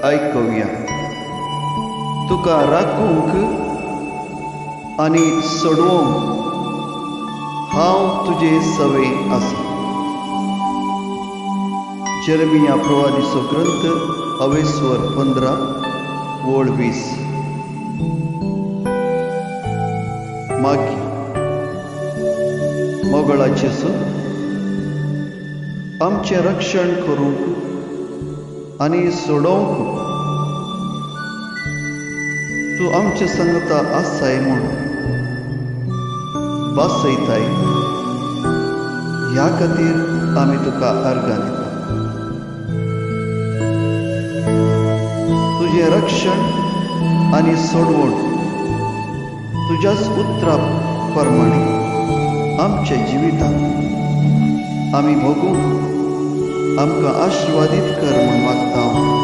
आयकुया. तुका राखूंक आनी सोडोवंक हांव तुजे सवे आसा. जेरेमिया प्रवादीचो ग्रंथ अवेस्वर 15 वळ 20. मागीर मोगळाचे आमचें रक्षण करूंक आनी सोडोवंक तूं आमचे संगता आसाय म्हूण भासयताय. ह्या खातीर आमी तुका अर्गां दिता. तुजें रक्षण आनी सोडवण तुज्याच उतरा प्रमाणे आमच्या जिवितांत आमी भोगूंक आमकां आशिर्वादीत कर म्हूण मागता.